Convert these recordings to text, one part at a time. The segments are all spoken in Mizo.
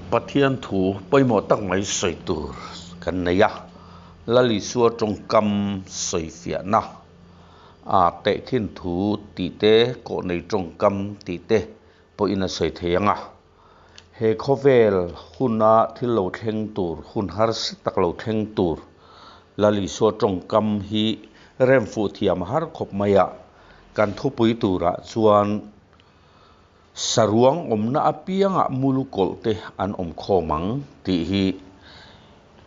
Pathian thu pawimawh tak mai sawi tur kan nei a, Lal Isua tawngkam sawi fiahna a tehkhin thu tih te, kawhnei tawngkam tih te pawhin a sawi thei ang a. He khawvel huna thil lo thleng tur, hun harsa tak lo thleng tur Lal Isua tawngkam hi remfuh thiam har khawp mai a, kan thupui turah chuan Saruang awmna apiangah mulu kawlh te an awm khawm ang tih hi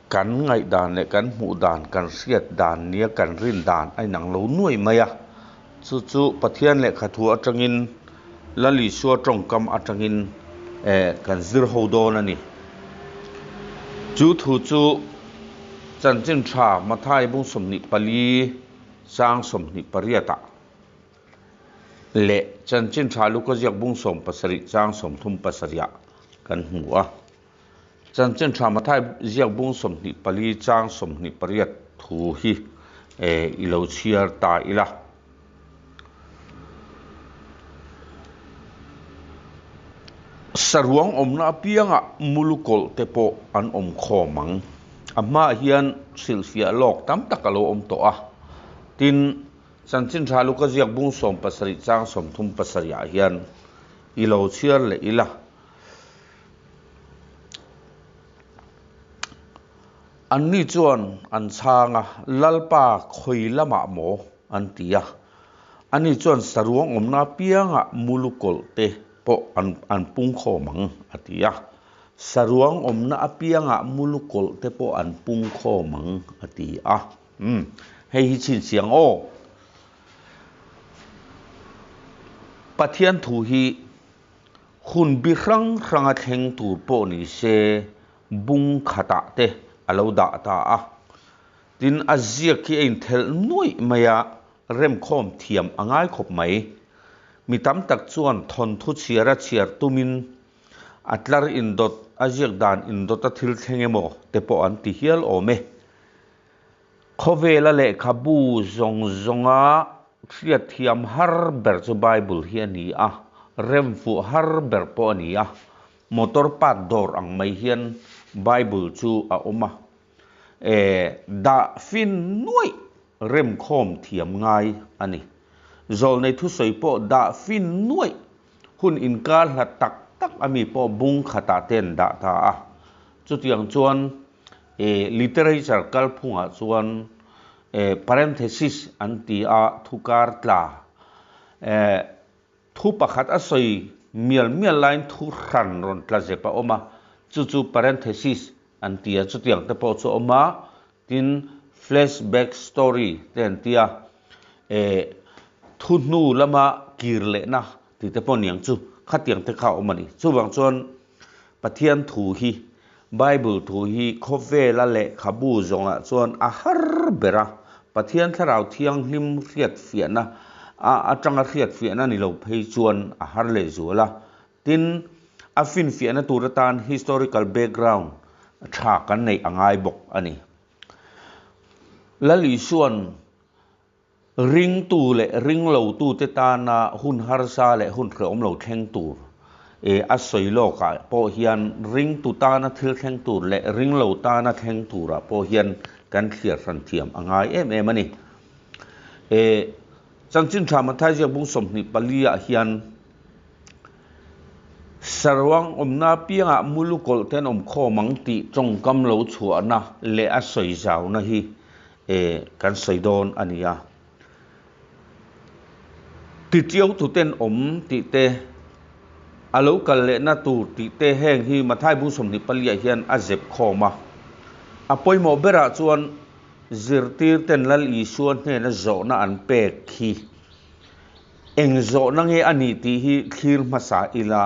kan ngaihdan leh kan hmuh dan, kan hriat dan nia kan rin dan a inang lo nuai mai a. Chu chu Pathian lehkha thu atangin Lal Isua tawngkam atangin eh kan zir ho dawn a ni. Chu thu chu Chanchin Tha Mathai bung 24 chang 28 ah leh Chanchin Tha Luka ziak bung 17 chang 37 ah kan hmu a. Chanchin Tha Mathai ziak bung 24 chang 28 thu hi i lo chhiar ta ila. Saruang awmna apiangah mulu kawlh te pawh an awm khawm ang. A hmaah hian hrilhfiah lawk tam tak a lo awm tawh a. Tin, Chanchin Tha Luka ziak bung 17 chang 37 ah hian i lo chhiar leh ila. Anni chuan an chhang a, Lalpa khawi lamah maw? an ti a. Ani chuan saruang awmna apiangah mulu kawlh te pawh an an pung khawm ang, a ti a. Saruang awmna apiangah mulu kawlh te pawh an pung khawm ang, a ti a. Umm, hei hi chhinchhiang aw. Pathian thu hi Hun bi hrang hranga thleng tur pawh ni se bung khatah te a lo dah ta a. Tin, a ziak hi a inthelh nuaih mai a, remkhawm thiam a ngai khawp mai. Mi tam tak chuan thawnthu chhiara chhiar tumin a tlar indawt, a ziak dan indawt a thil thleng emaw te pawh an ti hial awm e. Khawvela lehkhabu zawng zawnga hriatthiam har ber chu Bible hi a ni a, remfuh har ber pawh a ni a. Motor part dawr ang mai hian Bible chu a awm a. E, dah fin nuaih remkhawm thiam ngai a ni. Zawlnei thusawi pawh dah fin nuaih hun inkar hlat tak tak a mi pawh bung khatah te an dah ta a. Chutiang chuan E literature kalphungah chuan e parenthesis an ti a, thu kar tla. E thu pakhat a sawi mial mial laiin thu hran rawn tla zep a awm a, chu chu parenthesis an ti a, chutiang te pawh chu a awm a, tin flashback story te an ti a, e thu hnu lama kir lehna tih te pawh niang chu khatiang te kha a awm a ni. Chuvang chuan Pathian thu hi, Bible thu hi khawvela lehkhabu zawngah chuan a har ber a, Pathian Thlarau Thianghlim hriatfiahna a atanga hriatfiahna ni lo phei chuan a har lehzual a. Tin, a finfiahna tur atan historical background tha kan neih a ngai bawk a ni. Lal Isua'n Ringtu leh ringlotute tana hun harsa leh hun hrehawm lo thleng tur e a sawi lawkah pawh hian ringtu tana thil thleng tur leh ringlo tana thleng turah pawh hian kan thliar hran thiam a ngai em em a ni. E Chanchin Tha Mathai ziak bung 24 ah hian Saruang awmna apiangah mulu kawlh te an awm khawm ang tih tawngkam lo chhuahna leh a sawi zauna hi E, kan sawi dawn a ni a. Titiaututen awm tih te, a lo kal lehna tur tih te heng hi Mathai bung 24 ah hian a zep khawm a. A pawimawh berah chuan zirtirten Lal Isua hnena zawhna an pek hi eng zawhna nge a nih tih hi thlir hmasa ila,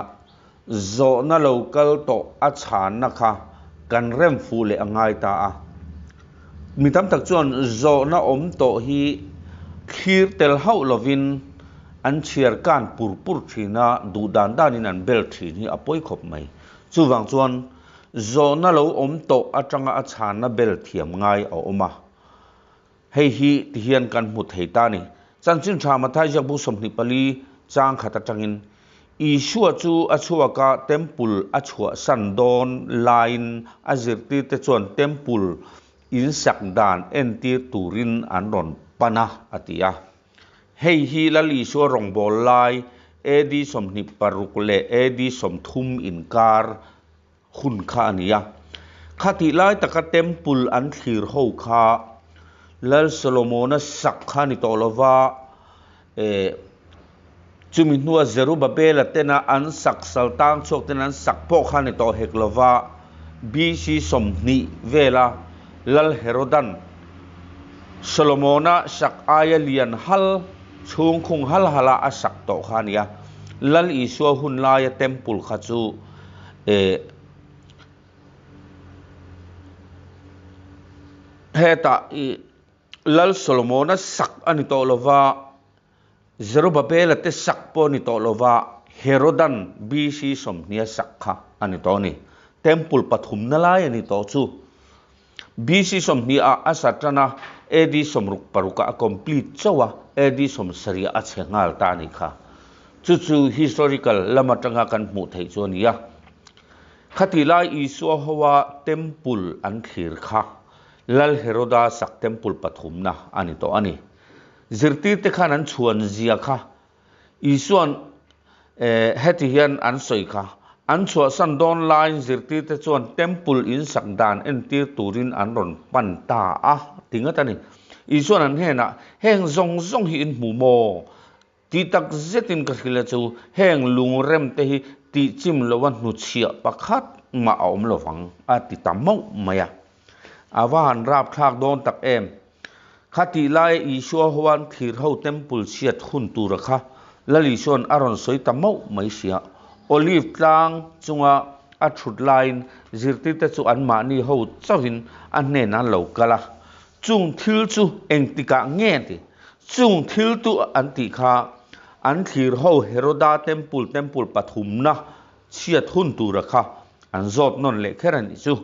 Zawhna lo kal tawh a chhanna kha kan rem fuh leh a ngai ta a. Mi tam tak chuan zawhna awm tawh hi thlir tel hauh lovin an chhiar kan pur pur thin a, duh dan danin an bel thin hi a pawi khawp mai. Chuvang chuan zawhna lo awm tawh atanga a chhanna bel thiam ngai a awm a. Hei hi tihian kan hmu thei ta a ni. Chanchin Tha Mathai ziak bu 24 chang khat atangin. Isua chu a chhuak a, Temple a chhuahsan dawn laiin a zirtirte chuan Temple in sak dan entir turin an rawn pan a, a ti a. Hei hi Lal Isua rawngbâwl lai AD 26 leh AD 30 inkar hun kha a ni a. Khatih lai taka Temple an thlir ho kha Lal Solomona sak kha a ni tawh lo va, eh, chumi hnua Zerubabela tena an sak saltang chhuak tena an sak pawh kha a ni tawh hek lo va, BC 20 vela Lal Herodan Solomona sak aia lian hal chhungkhung hal hala a sak tawh kha a ni a. Lal Isua hun laia Temple kha chu eh hetah ih Lal Solomona sak a ni tawh lo va, Zerubabela te sak pawh a ni tawh lo va, Herodan BC 20 sak kha a ni tawh a ni. Temple pathumna lai a ni tawh chu. BC 20 ah a sa tan a, AD 66 ah a complete chauh a, AD 70 ah a chhe nghal ta a nih kha. Chu chu historical lam atanga kan hmuh theih chu a ni a. Khatih lai Isua hoa temple an thlir kha Lal Heroda sak temple pathumna a ni tawh a ni. Zirtirte khan an chhuan zia kha Isua'n heti hian an sawi kha, An chhuahsan dawn laiin zirtirte chuan temple in sak dan entir turin an rawn pan ta a ti ngat a ni. Isua'n an hnenah, Heng zawng zawng hi in hmu maw? Ti tak zetin ka hrilh a chu, heng lungrem te hi tihchim loa hnuchhiah pakhat mah a awm lovang a ti ta mauh mai a. A va han rapthlak dawn tak em! Khatih laia Isua hoan thir ho temple chhiat hun tura kha Lal Isua'n a rawn sawi ta mauh mai sia. Olive tlang chunga a thut laiin zirtirte chu anmahni ho chauhin a hnenah an lo kal a. Chung thil chu engtikah nge an ti? Chung thil tu an tih kha an thlir ho Heroda temple temple pathumna chhiat hun tura kha an zawt nawn leh kher a nih chu.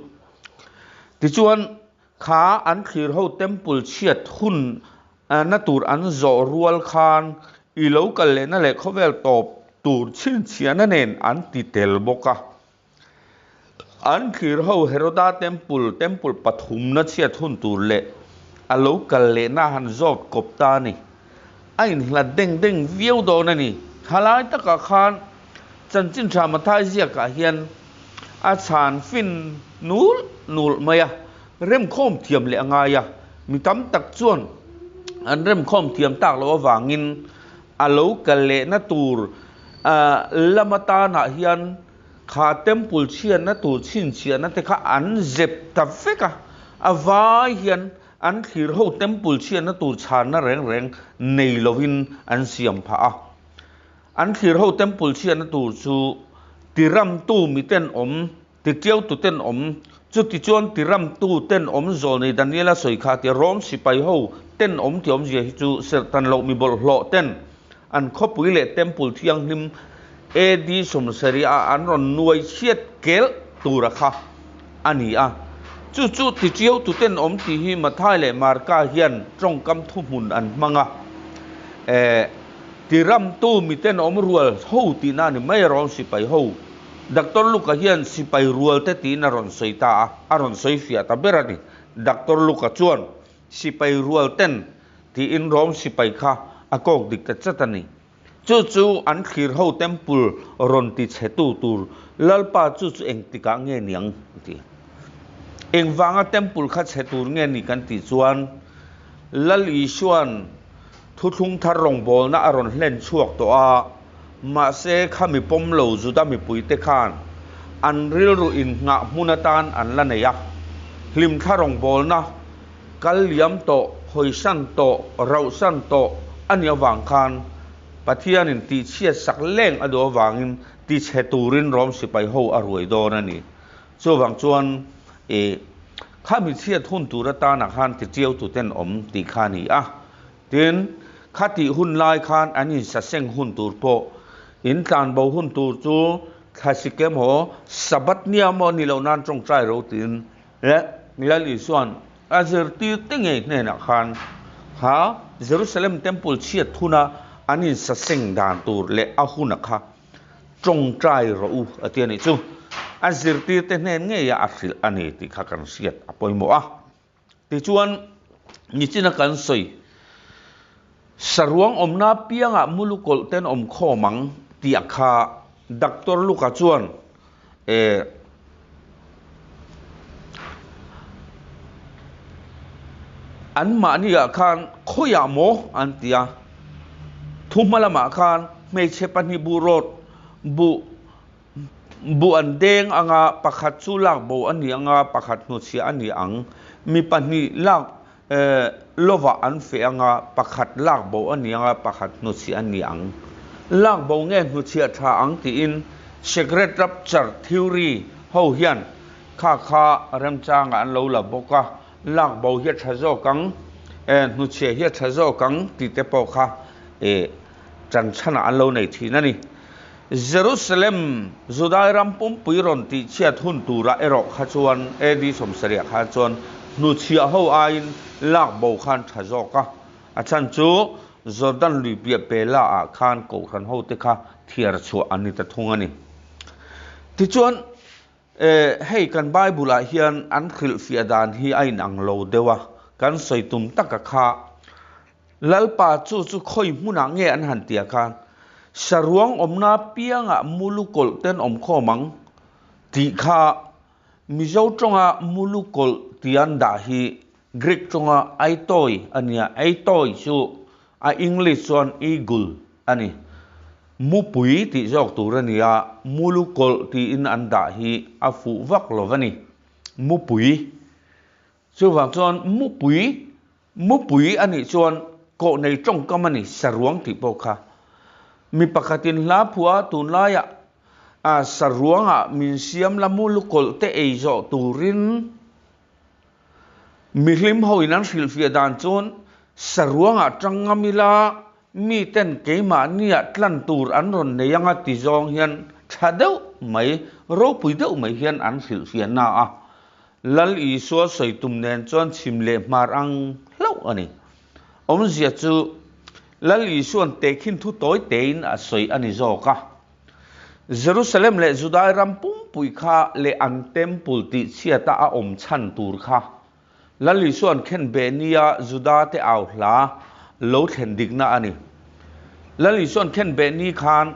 Tichuan, kha an thlir ho temple chhiat hun na tur an zawh rual khan i lo kal lehna leh khawvel tawp tur chhinchhiahna nen an ti tel bawk a. An thlir ho Heroda temple, temple pathumna chhiat hun tur leh a lo kal lehna han zawt kawp ta a ni. A inhlat deng deng viau dawn a ni. Thalai takah khan Chanchin tha Mathai ziakah hian a chhan fin nul nul mai a, remkhawm thiam leh a ngai a, mi tam tak chuan an remkhawm thiam tak loh avangin a lo kal lehna tur lam atanah hian kha temple chhiatna tur chhinchhiahna te kha an zep ta vek a, a vai hian an thlir ho temple chhiatna tur chhanna reng reng nei lovin an siam phah a. An thlir ho temple chhiatna tur chu tiramtu miten awm, titiautu ten awm, chutichuan tiramtu ten awm zawlnei Daniela sawi kha tia Rom sipai ho ten awm tih awmzia hi chu serhtan loh mi bawlhhlawh ten an khawpui leh temple thianghlim AD 70 ah an rawn nuai chhiat kelh tura kha a ni a. Chu chu titiautu ten awm tih hi Mathai leh Marka hian tawngkam thuhmun an hmang a. Eh. Tiramtu miten awm rual ho tihna a ni mai a rawn sipai ho. Doctor Luka hian sipai rual te tiin a rawn sawi ta a, a rawn sawi fiah ta ber a ni. Doctor Luka chuan sipai rual ten tiin Rom sipai kha a kawk dik ta chat a ni. Chu chu an thlir ho temple rawn ti chhe tu tur Lalpa chu chu engtikah nge niang a ti. Engvanga temple kha chhe tur nge ni kan tih chuan Lal Isua'n Thuthlung thar rawngbawlna a rawn hlen chhuak tawh a, mahse khami pawm lo Juda mipuite khan an rilru innghah hmun atan an la nei a. Hlimthla rawngbawlna kal liam tawh, hawisan tawh, rauhsan tawh a nih avang khan Pathianin tihchhiat sak leng a duh avangin tichhe turin Rom sipai ho a ruai dawn a ni. Chuvang chuan i khami chhiat hun tur atana khan titiaututen awm tih kha a ni a. Tin, khatih hun lai khan an insaseng hun tur pawh, intlanbo hun tur chu thlasik emaw, Sabbath nia maw ni loh nan tawngtai ro tiin leh Lal Isua'n a zirtirte ngei hnenah khan kha Jerusalem Temple chhiat huna an insaseng dan tur leh a huna kha. Tawngtai rawh u a ti a nih chu. A zirtirte hnen ngeia a hrilh a ni tih kha kan hriat a pawimawh a. Tichuan, nichina kan sawi, Saruang awmna piangah mulu kawlh ten awm khawm ang tih a kha Doctor Luka chuan eh anmahni ah khan khawiah maw an ti a, thu hma lamah khan hmeichhe pahnih buh rawt buh Buh an deng anga pakhat chu lak bo a ni anga pakhat hnuchhiah a ni ang. Mi pahnih lak lovah an feh anga pakhat lak bo a ni anga pakhat hnuchhiah a ni ang. Lak bo nge hnuchhiah tha ang tiin Secret Rapture Theory ho hian kha kha remchangah an lo la bawk a, lak bo hi a tha zawk ang, hnuchhiah hi a tha zawk ang tih te pawh kha Ṭan chhanah an lo nei ṭhin a ni. Jerusalem, Judai ram pumpui rawn tihchhiat hun turah erawh kha chuan AD 70 khan chuan hnuchhiah ho aiin lak bo khan ṭha zawk a. A chhan chu Jordan lui piah Pela ah khan kohhran hote kha thiar chhuah an ni ta thung a ni. Tichuan, hei kan Bible ah hian an hrilhfiah dan hi a inang lo deuh a, kan sawi tum taka kha Lalpa chu chu khawi hmunah nge an han tia khan saruang awmna piangah mulu kawlh ten awm khawm ang tih kha Mizo tawnga mulu kawlh tih an dah hi Greek tawnga aitoi a nia, aitoi chu a English chuan eagle a ni. Mupui tih zawk tur a nia, mulu kawlh tiin an dah hi a fuh vak lo va ni. Mupui. Chuvang chuan mupui Mupui a nih chuan kawh nei tawngkam a ni, saruang tih pawh kha. Mi pakhatin hla phuah a tunlaiah a saruangah min siam la mu lukawlh te ei zawh turin mihlim hoin an hrilhfiah dan chuan saruangah tang ngam ila miten keimahniah tlan tur an rawn nei anga ti zawng hian tha deuh mai, ropui deuh mai hian an hrilhfiah na a. Lal Isua sawi tum nen chuan chhim leh hmar ang hlauh a ni. Awmzia chu Lal Isua'n tehkhin thu tawi tein a sawi a ni zawk a. Jerusalem leh Judai ram pumpui kha leh an temple tihchhiata a awm chhan tur kha Lal Isua'n khen beh nia Juda te au hla lo thlen dikna a ni. Lal Isua'n khen beh ni khan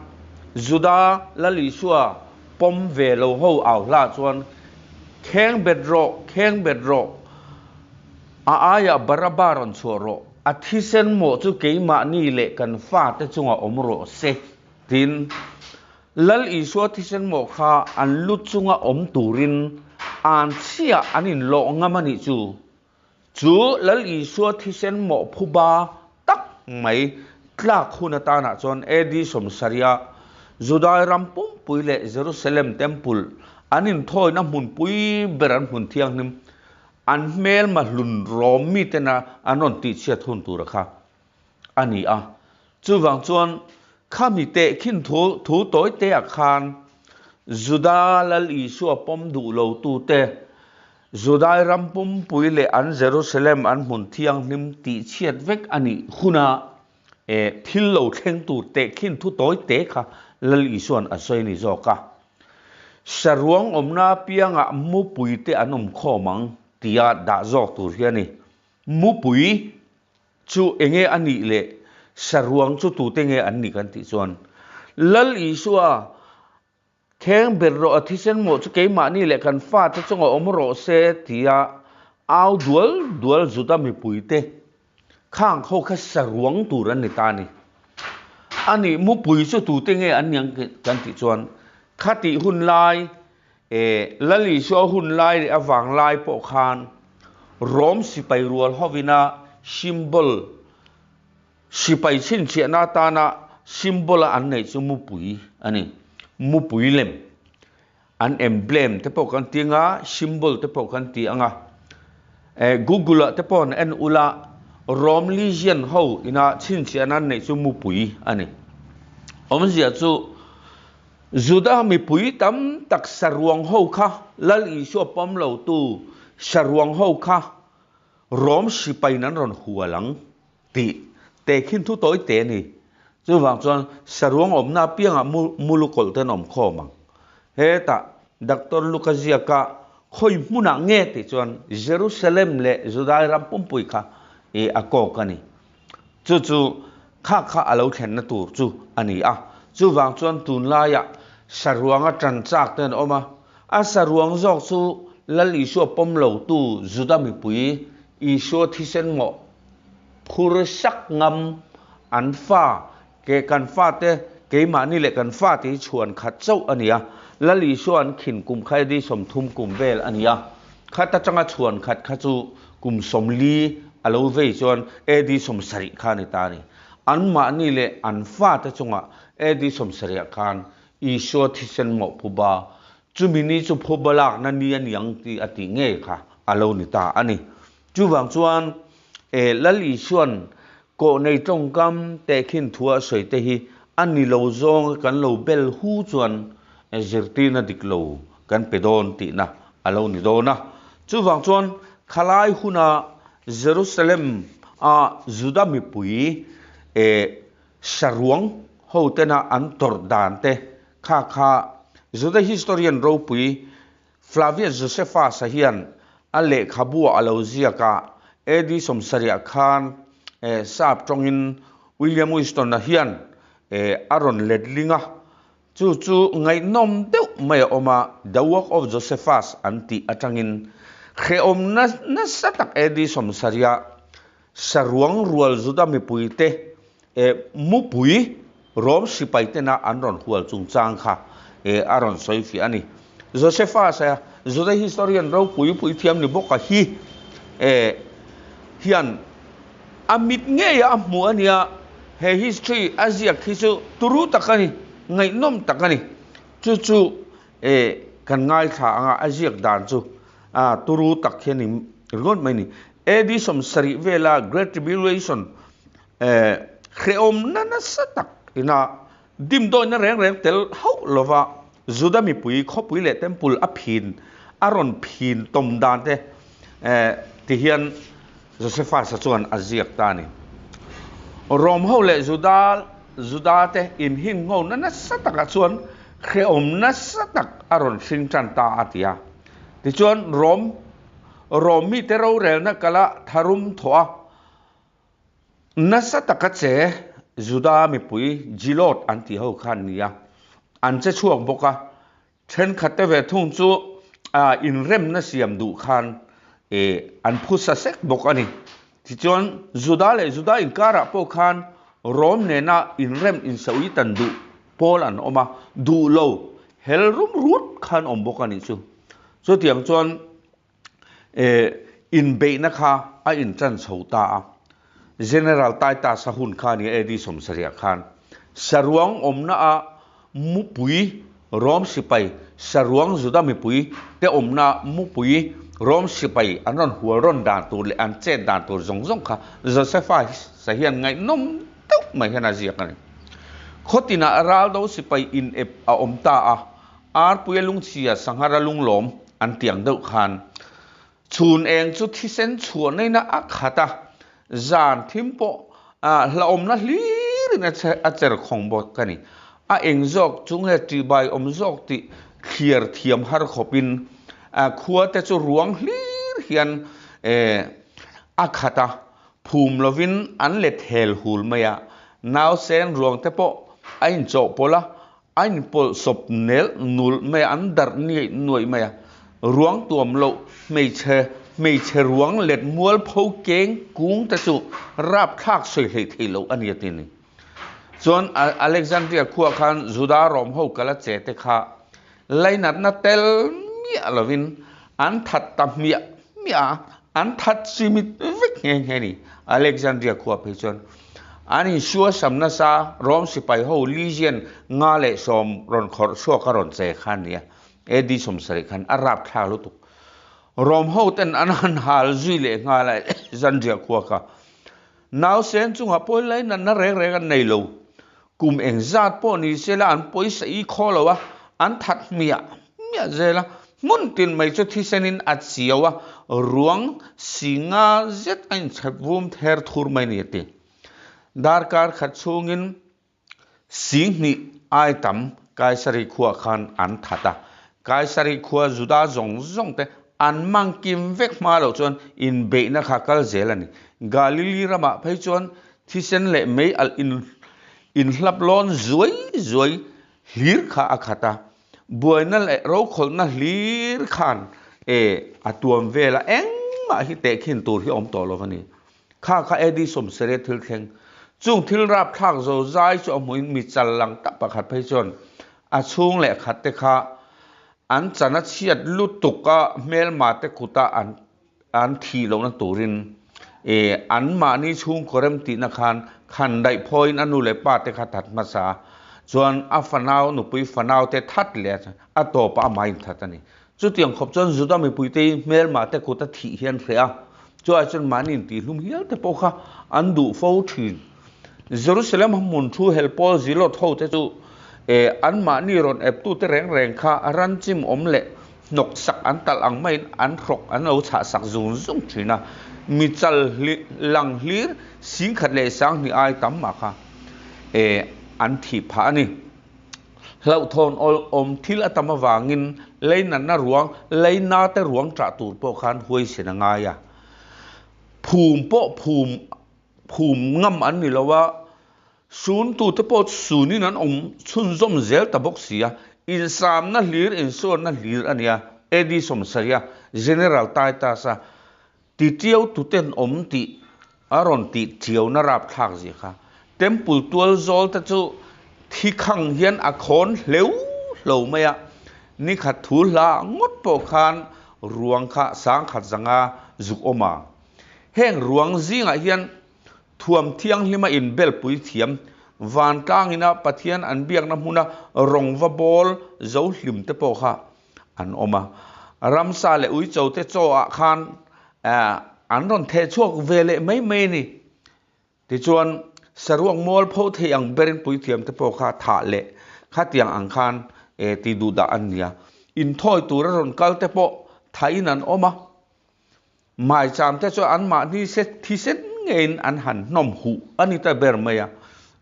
Juda Lal Isua pawm ve lo ho au hla chuan Kheng bet rawh, kheng bet rawh, a aiah Barabba rawn chhuah rawh, a thisen mawh chu keimahni leh kan fate chungah awm rawh se, tiin Lal Isua thisen mawh kha an lu chunga awm turin an chhiah an inlawh ngam a nih chu. Chu Lal Isua thisen mawh phuba tak mai tlak hun atanah chuan AD 70 Judai ram pumpui leh Jerusalem Temple an inthawina hmunpui ber an hmun thianghlim an hmelma hlun rawm mitena an rawn tihchhiat hun tura kha a ni a. Chuvang chuan khami tehkhin thu thu tawi teah khan Juda Lal Isua pawm duh lotute Judai ram pumpui leh an Jerusalem an hmun thianghlim tihchhiat vek a nih huna e thil lo thleng tur tehkhin thu tawi te kha Lal Isua'n a sawi a ni zawk a. Saruang awmna apiangah mupui te an awm khawm ang tia dah zawk tur hi a ni. Mupui chu enge a nih leh saruang chu tute nge an nih kan tih chuan Lal Isua Kheng ber rawh a thisen mawh chu keimahni leh kan fate chungah awm rawh se tia au dual dual Juda mipuite khang ho kha saruang tur an ni ta a ni. A nih mupui chu tute nge an ni ang kan tih chuan khatih hun lai eh Lal Isua hun lai leh a vang lai pawh khan Rom sipai rual hovina symbol Sipai chhinchhiahna atana symbol-a an neih chu mupui a ni. Mupui lem, an emblem te pawh kan ti anga, symbol te pawh kan ti anga. Google-ah te pawh an en ula, Rome Legion ho ina chhinchhiahna an neih chu mupui a ni. Awmzia chu Juda mipui tam tak saruang ho kha, Lal Isua pawm lotu saruang ho kha Rome sipaiin an rawn hual ang. Tih tehkhin thu tawi te a ni. Chuvang chuan saruang awmna apiangah mulu kawlh te an awm khawm ang. Hetah Doctor Luka ziaka khawi hmunah nge tih chuan Jerusalem leh Judai ram pumpui kha i a kawk a ni. Chu chu kha kha a lo thlenna tur chu a ni a. Chuvang chuan tunlaiah saruanga tan chak te an awm a. A saruang zawk chu Lal Isua pawm lotu Juda mipui Isua thisen mawh phur sak ngam an fa ke kan fate keimahni leh kan fate hi chhuan khat chauh a ni a, Lal Isua an khin kum kha AD 30 kum vel a ni a, khat atanga chhuan khat kha chu kum 40 a lo vei chuan AD 70 kha a ni ta a ni. Anmahni leh an fate chungah AD 70 ah khan Isua thisen mawhphuba chumi ni chu phuba lakna ni a ni ang tih a tih ngei kha a lo ni ta a ni. Chuvang chuan e Lal Isua'n kawh nei tawngkam tehkhin thua a sawi te hi a ni lo zawng kan lo bel hu chuan zirtirna dik lo kan pe dawn tihna a lo ni dawn a. Chuvang chuan khalai huna Jerusalem a Juda mipui e saruang ho tena an tawrh dan te kha kha Juda historian ropui Flavius Josephus-a hian a lehkhabuah a lo ziak a, AD 70 khan sap tawngin William Whiston-a hian a rawn letling a, chu chu ngaihnawm deuh mai a awm a, The Work of Josephus an tih atangin hrehawmna nasa tak AD 70 saruang rual Juda mipuite mupui Rom sipai tena an rawn hual chungchang kha a rawn sawi fiah a ni. Josephus-a, Juda historian ropui pui thiam ni bawka hi hian a mit ngeia a hmu a nia, he history a ziak hi chu turu tak a ni, ngaihnawm tak a ni. Chu chu kan ngaithla anga a ziak dan chu turu tak hi a ni ringawt mai a ni. AD 70 vela Great Tribulation Hrehawmna nasa tak ina dimdawina reng reng tel hauh lova Juda mipui khawpui leh temple a phin a rawn phin tawm dan te ti hian Josephus-a chuan a ziak ta a ni. Rom ho leh Juda Juda te inhing nghona nasa takah chuan hrehawm nasa tak a rawn hring tan ta a ti a. Tichuan Rom Rom mite rorelna kala tharum thawh a Nasa taka che Juda mipui Zilot an tih ho kha an ni a, an che chhuak bawk a, thenkhat te ve thung chu inremna siam duh khan an phusa sek bawk a ni. Tichuan Juda leh Juda inkarah pawh khan Rom nena inrem insawi tan duh pawl an awm a, duh lo hel rum rut khan awm bawk a nih chu. Chutiang chuan Inbeihna kha a inṭan chho ta a. General Titus-a hun kha a ni a, AD 70 khan. Saruang awmna a mupui Rom sipai, saruang Juda mipui te awmna mupui Rom sipai an rawn hual rawn dan tur leh an chet dan tur zawng zawng kha Josephus-a hian ngaihnawm deuh mai hian a ziak a ni. Khawtinah raldo sipai inep a awm ta a, Arpuia lungchhia sanghara lunglawm an tiang deuh khan chhun eng chu thisen chhuah naina a khat a, zan thim pawh hlauhawmna hlirin a cher khawng bawk a ni. A eng zawk chu nge ṭihbai awm zawk tih thliar thiam har khawpin khua te chu ruang hlir hian a khat a, phum lovin an let hel hul mai a, nausen ruang te pawh a inchawhpawlh a, A inpawlh sawp nel nulh mai a, an darh niaih nuaih mai a. Ruang tuam loh hmeichhe hmeichhe ruang let mualpho keng kung te chu rapthlak sawi hleih theih loh a ni a ti ni. Chuan Alexandria khuah khan Juda Rom ho kal a che te kha lainatna tel miah lovin an that ta hmiah hmiah a, an that chimit vek nghe nghe a ni. Alexandria khuah phei chuan An insuasam nasa Rom sipai ho Legion nga leh sawm rawn khawrh chhuak a rawn che kha a nia. AD 70 khan a rapthlak lutuk. Rom ho ten an han hal zui leh nghal a Alexandria khua kha. Nausen chungah pawi lainatna reng reng an nei lo. Kum engzat pawh ni se la an pawisa i khaw lo a, an that hmiah hmiah zel a, hmun tin mai chu thisenin a chiau a, ruang si nga zet a inchhep vum ther thur mai ni a ti. Darkar khat chhungin. Singhnih ai tam Kaisari khuaah khan an that a. Kaisari khua Juda zawng zawng te an mang kim vek hma loh chuan inbeihna kha kal zel a ni. Galili ramah phei chuan thisen leh mei alh in inhlap lawn zuai zuai hlir kha a khat a. Buaina leh rokhawlhna hlir khan e a tuam vel a, engmah hi tehkhin tur hi awm tawh lo a ni. Kha kha AD 70 thil thleng. Chung thil rapthlak zo zai chu a hmuhin mi chal lang tak pakhat phei chuan a chhung leh khat te kha an chan a chhiat lutuk a hmelma te kuta an an thih lohna turin e an mahni chhungkaw rem tihna khan khan daih phawiin a nu leh pa te kha that hmasa chuan a fanau nupui fanau te that leh a tawpah amah inthat a ni. Chutiang khawp chuan Juda mipuite hi hmelmah te kut a thih hian hreh a, chuai chuan mahni intihlum hial te pawh kha an duh fo thin. Jerusalem hmun thu hel pawl Zilot ho te chu e anmahni rawn eptu te reng reng kha ran chim awm leh hnawk sak an talh ang maiin an hrawk an lo chhah sak zung zung thin a, mi chal lang hlir 10,200 ai tam mah kha e an thih phah a ni. Hlauhthawn awm thil a tam avangin leinatna ruang, leina te ruang chah tur pawh khan huaisen a ngai a. Phum pawh phum, phum ngam an ni lo a, suntute pawh sunin an awm chhunzawm zel ta bawk si a. Insamna hlir, insuarna hlir a nia, AD 70 a General Titus-a Titiau tuten awm tih a rawn tih chiauna rapthlak zia kha. Temple tual zawl te chu thi khang hian a khawn hleu hlo mai a, nikhat thu hla ngawt pawh khan ruang kha sangkhat zanga zuk awm a. Heng ruang zingah hian thuam thianghlima inbelpui thiam, vantlangina Pathian an biakna hmuna rawng va bawl zo hlim te pawh kha an awm a. Ramsa leh uicho te chaw ah khan an rawn theh chhuak ve leh mai mai a ni. Tichuan, saruak mual pho thei ang berin puithiam te pawh kha thah leh khatiang ang khan ti duh dah an ni a. Inthawi tura rawn kal te pawh thahin an awm a. Maicham te chu anmahni se thisen ngeiin an han hnawm huh a ni ta ber mai a.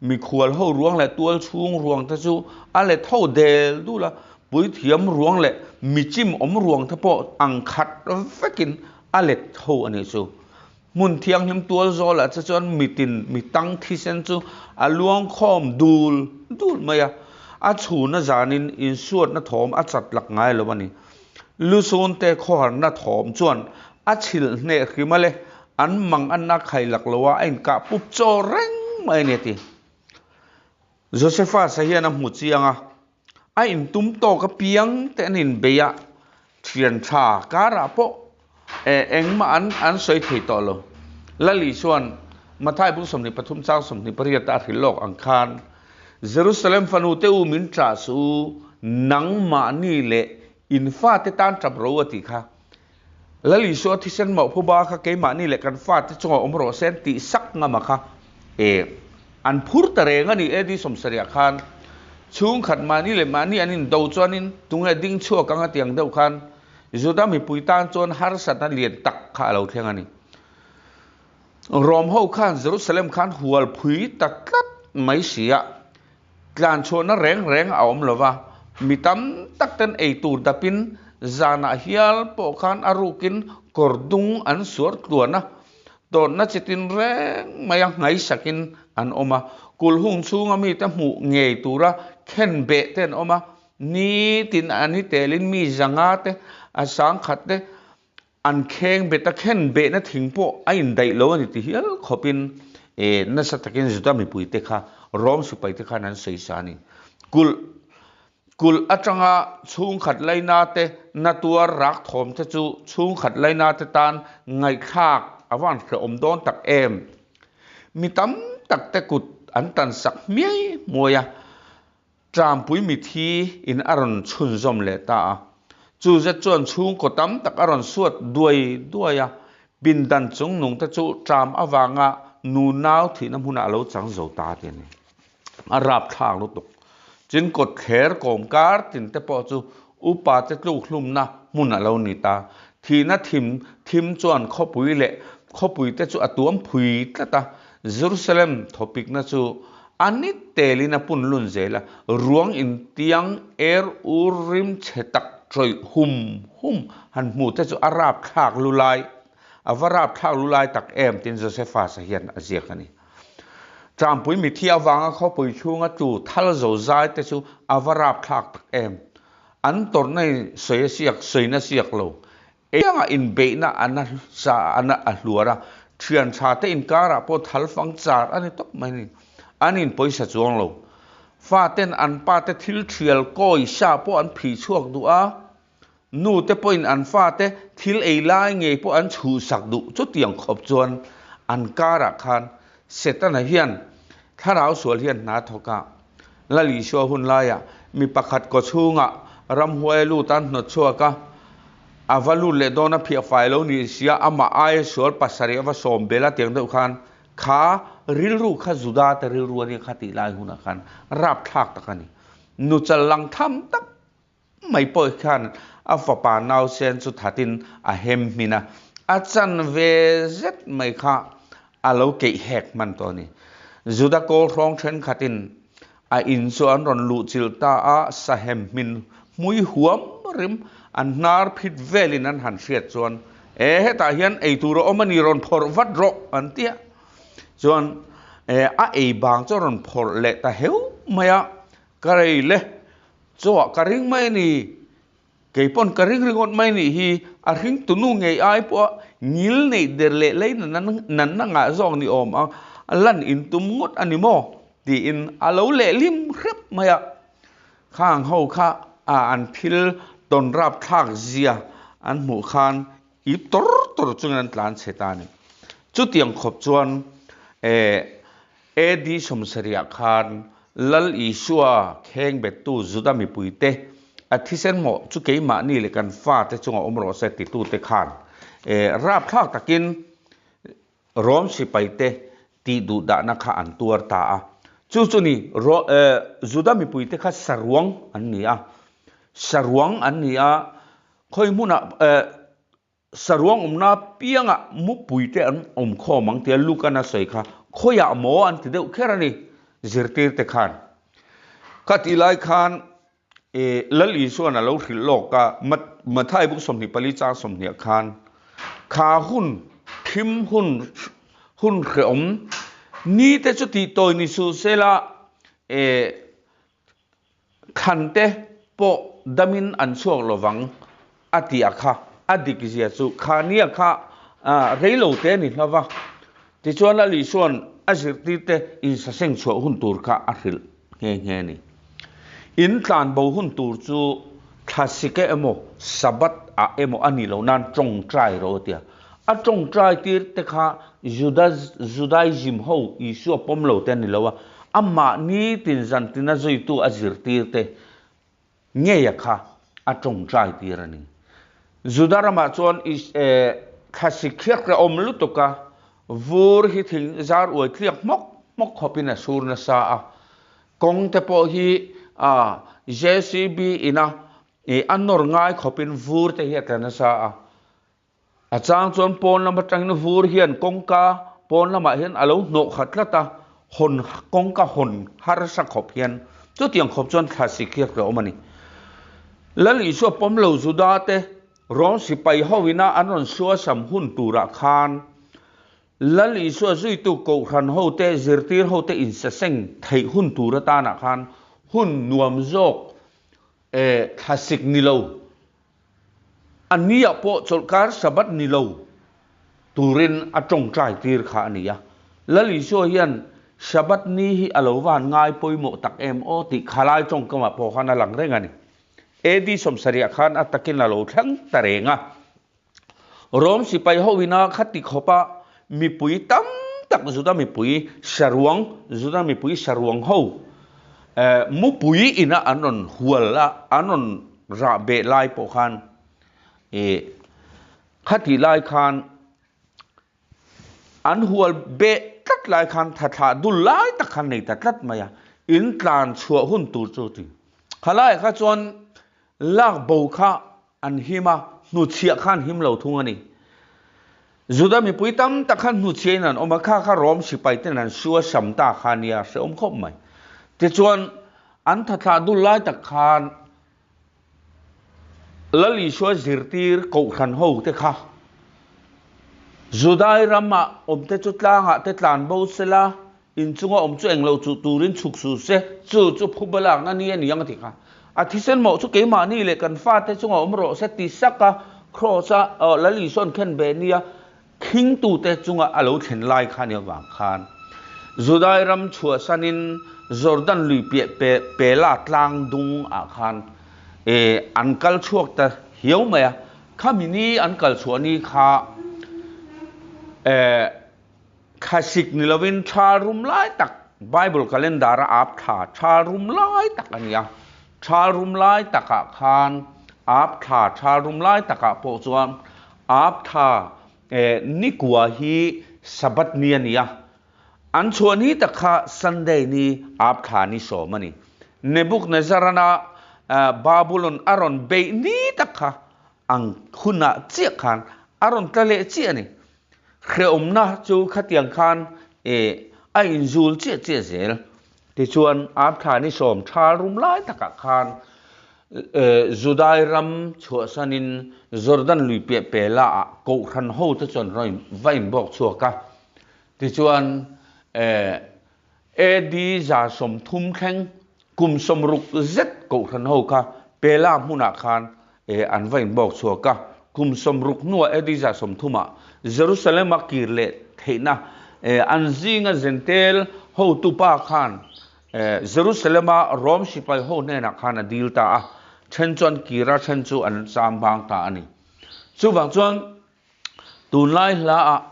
Mikhual ho ruang leh tual chhung ruang te chu a let ho del dul a, puithiam ruang leh michim awm ruang te pawh ang khat vekin a let ho a nih chu. Hmun thianghlim tual zawlah che chuan mitin mitang thisen chu a luang khawm dul dul mai a, a chhuna zanin insuatna thawm a chat lak ngai lo a ni. Lusunte khawharna thawm chuan a chhilh hneh hrim a le, an mang anna khai lak lo a, a inkah pup chaw reng mai a ni a ti. Josephus-a hian a hmu chiang a, a intum tawk apiang te an inbei a, thian tha karah pawh engmah an an sawi thei tawh lo. Lali chuan Mathai bung 23 chang 28 a hrilh lawk ang khan, Jerusalem fanu te u min ṭah suh u, nangmahni leh in fate tan ṭap ro a tih kha. Lal Isua thisen mauhphu ba kha keimahni leh kan fate chungah awm rawh se an tih sak ngam a kha. E, an phur ta reng a ni AD 70 khan. Chhungkhat mahni leh mahni an indo chuanin tunge ding chhuak ang a ti ang deuh khan Juda mipui tan chuan harsatna lian tak kha a lo thleng a ni. Rom ho khan Jerusalem khan hual phui ta tlat mai si a, tlan chhuahna reng reng a awm lo va, mi tam tak ten ei tur dapin zanah hial pawh khan a rukin kawr dung an suar tluan a, tawtna chitin reng maia nghaisakin an awm a, kulhung chhunga mite hmuh ngei tura khen beh te an awm a, nitin an hi telin mi zanga te, a sangkhat te, An kheng bet a khen behna thing pawh a indaih lo a ni ti hial khawpin e nasa takin Juda mipuite kha Rom sipaite khan an sawi sa a ni. Kulh kulh atanga chhungkhat laina te na tuar rak thawm te chu chhungkhat laina te tan ngaihthlak a van hrehawm dawn tak em. Mi tam tak te kut an tan sak hmiai hmuai a. Ṭampui mithi in a rawn chhunzawm leh ta a. Chu zet chuan chhungkaw tam tak a rawn suat duai duai a, pindan chung nung te chu ṭam avanga nu nau thihna hmunah a lo chang zo ta ti a ni. A rapthlak lutuk. Chin kawt thler kawm kar tin te pawh chu upa te tluk hlumna hmun a lo ni ta. Thihna thim thim chuan khawpui leh khawpui te chu a tuam phui tlat a, Jerusalem thawpikna chu A ni telin a pun lun zel a, ruang intiang er ur rim chhe tak tawih hum hum han hmuh te chu a rapthlak lu lai, a va rapthlak lu lai tak em tiin Josephus-a hian a ziak a ni. Ṭampui mithi avanga khawpui chhunga tlu thal zo zai te chu a va rapthlak tak em. An tawrhna in sawi a siak, sawina siak lo. Engah inbeihna a na sa a na a hluar a, thian tha te inkarah pawh thal fang char a ni tawp mai ni. An in pawisa chuang lo. Fa ten an pa te thil thial kawi sa pawh an phih chhuak duh a, nu te pawhin an fa te thil ei lai ngei pawh an chhuhsak duh. Chutiang khawp chuan an karah khan Setana hian thlarau sual hian hna thawk a, Lal Isua hun laiah mi pakhat kaw chhungah ramhuai a lut a, an hnawt chhuak a, a va lut leh dawn a, phiah fai lo ni sia, amah aia sual pasarih a va sawm bel a tiang deuh khan kha rilru kha Juda te rilru a nia kha tih lai hunah khan rapthlak tak a ni. Nuchal lang tham tak mai pawh khan a fapa nausen chu thatin a hem hmin a, a chan ve zet mai kha a lo keih hek hman tawh a ni. Juda kawl hrawng thenkhatin a in chu an rawn luh chilh ta a, sahem hmin hmui huam rim an hnar phit velin an han hriat chuan, E hetah hian ei tur a awm a ni, rawn phawrh vat rawh an ti a. Chuan a ei bang chu a rawn phawrh leh ta heu mai a, Ka rei le, chawah ka ring mai a ni, kei pawn ka ring ringawt mai nih hi, a hring tunu ngei ai pawh a ngil neih der leh lei nanna ngah zawk ni awm ang, a lan in tum ngawt a ni maw? tiin a lo lehlim hrep mai a. Khang ho kha a an thil tawn rap thlak zia an hmuh khan ip tawr tawr chungin an tlan chhe ta a ni. Chutiang khawp chuan eh AD 70 khan Lal Isua kheng bettu Juda mipuite a thisen mawh chu keimahni leh kan fate chunga awm rawh se titute khan rapthlak takin Rom sipaite tih duhdahna kha an tuar ta a. Chu chu ni Juda mipuite kha saruang an ni a, saruang an ni a, khawi hmunah Saruang awmna piangah mupui te an awm khawm ang tia Lukan a sawi kha khawiah maw an ti deuh kher a ni zirtir te khan. Kha tih lai khan e Lal Isuan a lo hrilh lawk a, Mathai buk 24 chang 20 khan kha hun thim hun hun hrehawm ni te chu tih tawi ni suh sela e Thlan te pawh damin an chhuak lovang a tih a kha, a dik zia chu kha nia kha rei lo te a ni hlo va. Tichuan a Lisuan a zirtir te insaseng chhuah hun tur kha a hrilh nghe nghe a ni. In tlan bo hun tur chu thlasik e emaw Sabbath ah emaw a nih loh nan tawngtai rawh a ti a. A tawngtai tir te kha Judaism ho Isua pawm lo te a ni lo a, amah nitin zantina zuitu a zirtir te ngeia kha a tawngtai tir a ni. Juda ramah chuan thlasik khiak a awm lutuk a, vur hi thing zar uai tliak hmawk hmawk khawpin a sur nasa a, kawng te pawh hi JCB ina a nawr ngai khawpin vur te hi a tla nasa a. A chang chuan pawn lam atangin vur hian kawngka pawn lamah hian a lo hnawh khat tlat a, hawn kawngka hawn harsa khawp hian chutiang khawp chuan thla sik hi a hlawm a ni. Lal Isua pawm lo Juda te Rom sipai ho ina an rawn suasam hun turah khan Lal Isua zuitu kohhran ho te zirtir ho te insaseng theih hun tur atanah khan hun nuam zawk thla sik ni lo A nia pawh chawlhkar Sabbath ni lo turin a tawngtai tir kha a ni a. Lal Isua hian Sabbath ni hi a lo van ngai pawimawh tak em aw tih khalai tawngkamah pawh khan a lang reng a ni. AD 70 khan a takin a lo thleng ta reng a. Rom sipai ho ina khati khawpa mipui tam tak Juda mipui saruang, Juda mipui saruang ho mupui ina an rawn hual a, an rawn rah beh lai pawh khan ih khatih lai khan an hual beh tlat lai khan thathlah dul lai tak khan nei ta tlat mai a, in tlan chhuah hun tur chu ti. Khalaiah kha chuan lak bo kha an him a, hnuchhiah kha an him lo thung a ni. Juda mipui tam tak khan hnuchhiain an awm a, kha kha Rom sipaiten an sua sam ta kha nia hrehawm khawp mai. Tichuan, an thathlah dul lai tak khan Lal Isua zirtir kohhran ho te kha Judai ramah awmte chu tlangah te tlan bo sela, inchunga awm chu englo chuh turin chhuk su se, chu chu phuba lakna ni a ni ang a ti kha. A thisen mawh chu keimahni leh kan fate chunga awm rawh se ti sak a, Kraws-a Lal Isua'n khen ve nia khingtute chunga a lo thlen lai kha nia vang khan Judai ram chhuahsanin Jordan lui piah Pela tlang dung ah khan an kal chhuak ta hiau mai a, khami ni an kal chhuah ni kha Khasik ni lovin tha rum lai tak Bible calendar a ap thla tha rum lai tak a ni a, tha rum lai takah khan ap thla tha rum lai takah pawh chuan ap thla nikua hi Sabbath ni a ni a, an chhuah ni tak kha Sunday ni ap thla ni sawm a ni. Nebuchadnezzar-ana Babulon a rawn beih ni tak kha ang hunah chiah khan a rawn tla leh chiah a ni. Hrehawmna chu khatiang khan eh a inzul chiah chiah zel. Tichuan, Arthani sawm tha rum lai takah khan eh Judai ram chhuahsanin Jordan lui piah pela ah Kohhran ho te chuan rawn va inbawk chhuak a. Tichuan, eh AD 30 thleng kum 60 zet Kohhran ho kha Pela hmunah khan an va inbawk chhuak a. Kum 60 hnuah AD 30 ah Jerusalem a kir leh theihna an zinga Zentel hotupa khan Jerusalem a Rom sipai ho hnenah khan a dil ta a, then chu an kir a, then chu an cham bang ta a ni. Chuvang chuan Tunlai hlaah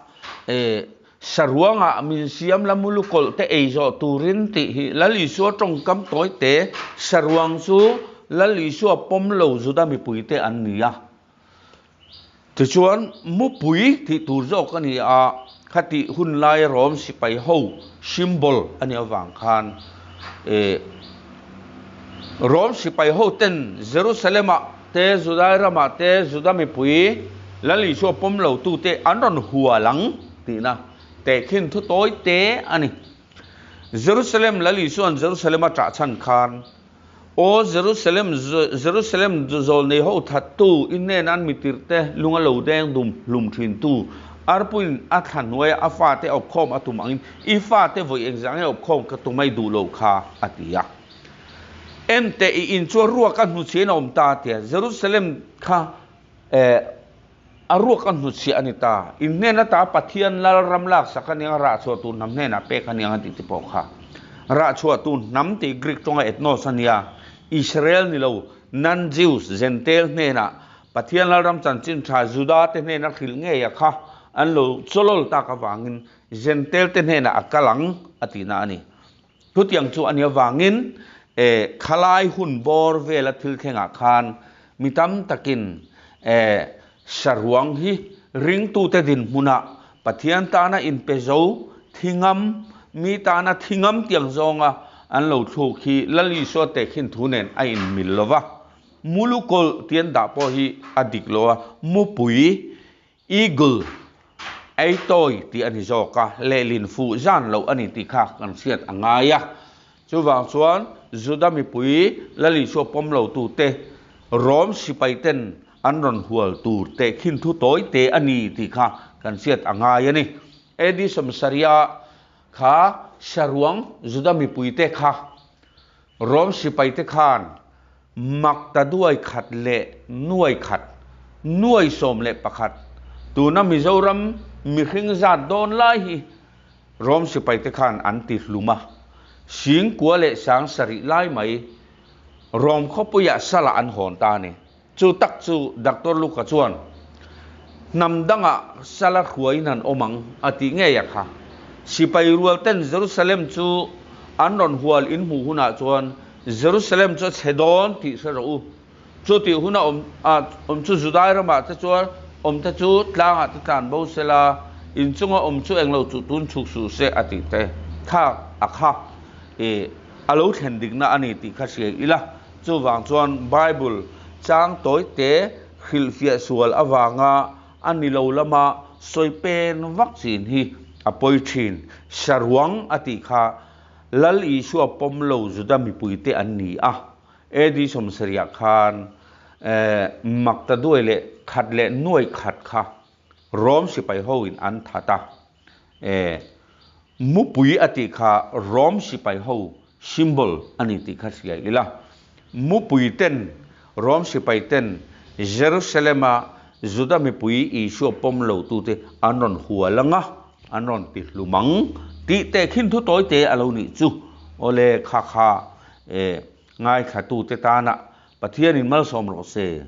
eh saruangah min siam la mulu kawlh te ei zawh turin tih hi Lal Isua tawngkam tawi te saruang chu Lal Isua pawm lo Juda mipui te an ni a. Tichuan mupui tih tur zawk a ni a, khatih hun lai Rom sipai ho symbol a nih avang khan eh Rom sipai ho ten Jerusalem-ah te Judai ramah te Juda mipui Lal Isua pawm lo tute an rawn hual ang tihna tehkhin thu tawi te a ni. Jerusalem Lal Isua'n Jerusalem a ṭah chhan khan, Aw Jerusalem, Jerusalem zawlnei ho thattu, i hnena an mitirhte lung a lo deng dum hlum ṭhintu, arpuiin a thla hnuaia a fate awpkhawm a tum angin i fate vawi engzah nge awpkhawm ka tum mai duh lo kha, a ti a. Enteh i in chu a ruak a hnuchhiah in a awm ta tia Jerusalem kha eh a ruak a hnuchhiah a ni ta. In hnen ata Pathian lal ram laksak a nia rah chhuah tur hnam hnenah pek a nia tih te pawh kha rah chhuah tur hnam tih Greek tawnga ethnos a nia Israel ni lo non-Jews Gentail hnenah Pathian lal ram chanchin tha Juda te hnena hrilh ngei a kha an lo chawlawl tak avangin Gentail te hnenah a kal ang a tihna a ni. Chutiang chu a nih avangin eh khalai hun bawr vela thil thlengah khan mi tam takin eh saruang hi ringtute dinhmunah Pathian tana inpe zo thingam, mi tana thingam tiang zawnga an lo thluk hi Lal Isua tehkhin thu nen a inmil lo va. Mulukawlh tih an dah pawh hi a dik lo a, mupui Eagle, ei tawi tih a ni zawk a, lehlin fuh zan loh a ni tih kha kan hriat a ngai a. Chuvang chuan Juda mipui Lal Isua pawm lo tute Rom sipaiten an rawn hual tur tehkhin thu tawi te a ni tih kha kan hriat a ngai a ni. AD 70 kha saruang Juda mipuite kha Rom sipaite khan mak ta duai khat leh nuai khat, nuai 11, tuna Mizoram mihring zat dawn lai hi Rom sipaite khan an ti hlum a, 9000 leh 7000 lai mai Rom khawpuiah salah an hawn ta a ni. Chu tak chu Doctor Luka chuan hnam dangah sala hruaiin an awm ang a tih ngei a kha. Sipai rual ten Jerusalem chu an rawn hual in hmuh hunah chuan Jerusalem chu a chhe dawn tih hre rawh u. Chu tih huna awm awm chu Judai ramah te chuan awm te chu tlangah te tlan bo sela, inchunga awm chu englo chu tun chhuk suh se a tih te kha a kha i a lo thlen dikna a ni tih kha hria ila. Chuvang chuan Bible chang tawi te hrilhfiah sual avanga a ni lo lama sawi pen vak chin hi a pawi thin. Saruang a tih kha Lal Isua pawm lo Juda mipuite an ni a, AD 70 khan makta duai leh khat leh nuai khat kha Rom sipai hoin an that a, mupui a tih kha Rom sipai ho symbol a ni tih kha hria ila. Mupui ten, Rom sipai ten Jerusalem-a Juda mipui Isua pawm lo tute an rawn hual ang a, an rawn ti hlum ang tih tehkhin thu tawi te a lo nih chu. Awle kha kha ngaithlatute tana Pathianin malsawm rawh se.